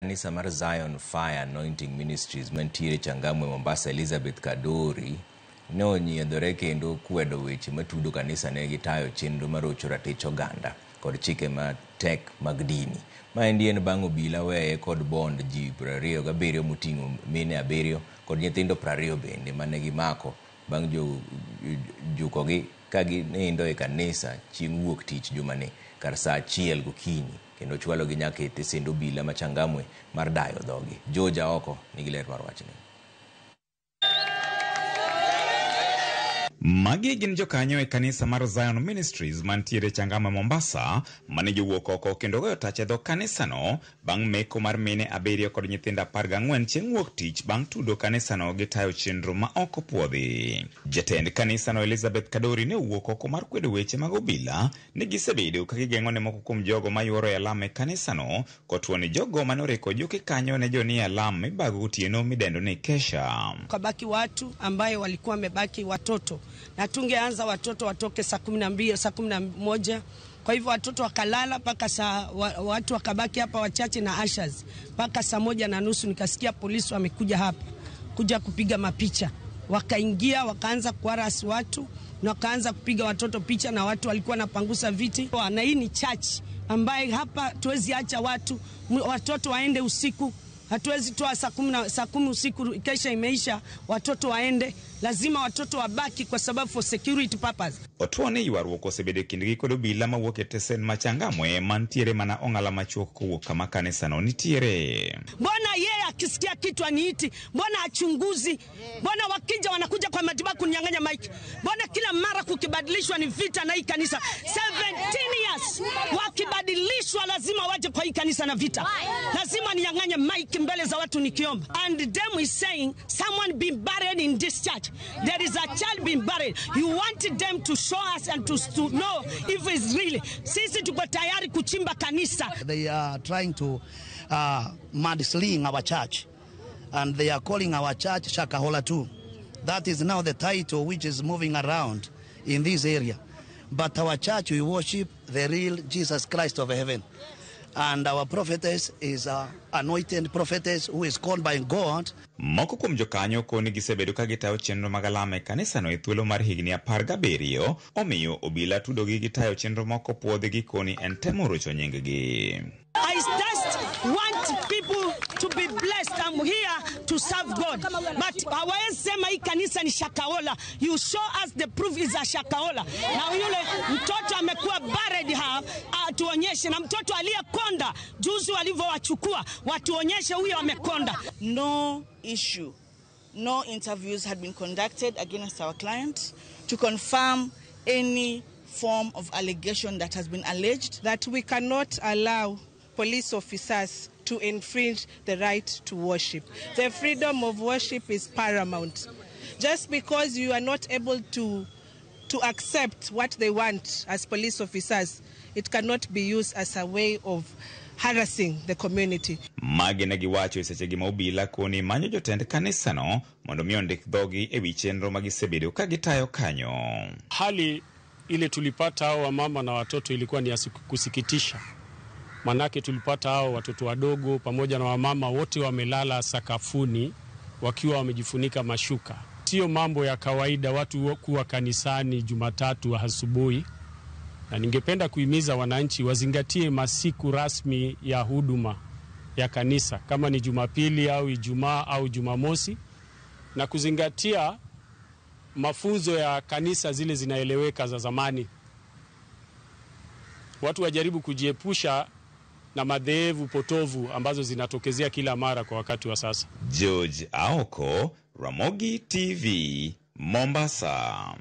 Kanisa mar Zion Fire Anointing Ministries mantiere Changamwe Mombasa Elizabeth Kadori ne onyiedhore kendo kwedo weche matudo kanisa ne gitayo chenro marocho ratich oganda kod chike matek mag dini. Maendi en bang' obila weye kod bond ji 27 moting'o mine 7 kod nyithindo 20 bende mane gimako bang' jukogi ka ginindo e kanisa chieng' wuok tich jumani kar saa 1 gokinyi kendo chwalogi nyaka e tesend obila ma Changamwe mar dayo dhogi. George Aoko nigi ler mar wachni. Magi gin jokanyo e kanisa mar Zion Ministries mantiere Changamwe Mombasa mane jowuok oko kendo goyo tach e dho kanisano bang' meko mar mine 7 kod nyithindo 14 chieng' wuok tich bang' tudo kanisano gi tayo chenro ma ok opuodhi. Jatend kanisano Elizabeth Kadori ne owuok oko mar kwedo weche mag obila ni gisebedo ka gigeng'o ne moko kuom jogo mayuoro e alam e kanisano kotuo ni jogo mane oreko juki kanyo ne jonie alam mibago gotieno midendo ni kesha. Kabaki watu ambaye walikuwa wamebaki watoto na tungeanza watoto watoke saa 12, saa 11. Kwa hivyo watoto wakalala mpaka saa, watu wakabaki hapa wachache na ushers mpaka saa 1:30. Nikasikia polisi wamekuja hapa kuja kupiga mapicha, wakaingia wakaanza kuarasi watu na wakaanza kupiga watoto picha, na watu walikuwa wanapangusa viti. Na hii ni church ambaye hapa tuwezi acha watu watoto waende usiku. Hatuwezi toa saa 10 usiku, kesha imeisha, watoto waende. Lazima watoto wabaki kwa sababu for security purpose. Otuo ni ywaruok osebedo e kindgi kod obila mawuok e tesen ma Changamwe mantiere mana ong'ala machuok kowuok kama kanisano nitiere. Mbona yeye akisikia kitu aniiti? Mbona achunguzi? Mbona wakija wanakuja kwa matibabu kunyang'anya mic? Mbona kila mara kukibadilishwa ni vita na hii kanisa? 17 years wakibadilishwa lazima waje kwa hii kanisa na vita. Lazima ninyang'anye mic mbele za watu nikiomba. And them is saying someone been buried in this church. There is a child being buried. You want them to show us and to know if it's really. Sisi tuko tayari kuchimba kanisa. They are trying to mudsling our church, and they are calling our church Shakahola 2. That is now the title which is moving around in this area. But our church, we worship the real Jesus Christ of heaven. And our prophetess is an anointed prophetess who is called by God. Moko kuom jokanyo koni gisebedo ka gitayo chenro mag alam e kanisano e thuolo mar higni 17, omiyo obila tudogi gi tayo chenro moko puodhi gi koni en temo rocho nying-gi. I just want people to be blessed. I'm here to serve God. But hawawezi sema hii kanisa ni Shakahola. You show us the proof is a Shakahola. Na yule mtoto amekuwa buried hapa, atuonyeshe. Na mtoto aliyekonda juzi walivyowachukua, watuonyeshe huyo amekonda. No issue, no interviews had been conducted against our client to confirm any form of allegation that has been alleged. That we cannot allow police officers to infringe the right to worship. The freedom of worship is paramount. Just because you are not able to accept what they want as police officers, it cannot be used as a way of harassing the community. Magi ne giwacho e sechegi ma obila koni manyo jotend kanisano mondo mi ondik dhogi e wi chenro ma gisebedo ka gitayo kanyo. Hali ile tulipata hao wamama na watoto ilikuwa ni ya kusikitisha. Manake tulipata hao watoto wadogo pamoja na wamama wote wamelala sakafuni wakiwa wamejifunika mashuka. Sio mambo ya kawaida watu kuwa kanisani Jumatatu asubuhi. Na ningependa kuhimiza wananchi wazingatie masiku rasmi ya huduma ya kanisa kama ni Jumapili au Ijumaa au Jumamosi, na kuzingatia mafunzo ya kanisa zile zinaeleweka za zamani. Watu wajaribu kujiepusha na madhehebu potovu ambazo zinatokezea kila mara kwa wakati wa sasa. George Aoko, Ramogi TV, Mombasa.